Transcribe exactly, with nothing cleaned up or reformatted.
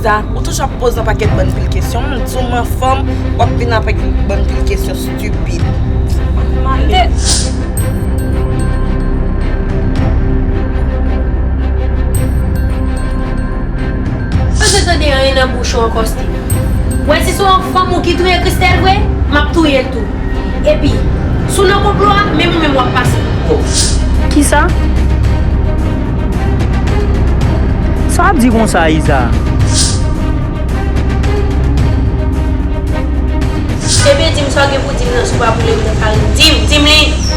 Sa, ou toujou ap poze yon pakèt bann pil kesyon. M di w m anfòm, w ap vin avèk bann pil kesyon stipid. Bezwen tande anyen nan bouch ou ankò, Steve. Wè, si se yon fanm ou ki touye Christelle vre, m ap touye l tou. Epi, si w nan konplo a, menm ou menm w ap pase. Kisa? Sa w ap di konsa, Isa? Ebyen, di m sa w gen pou di m nan, si w pa vle m nan kare m. Di m, di m li!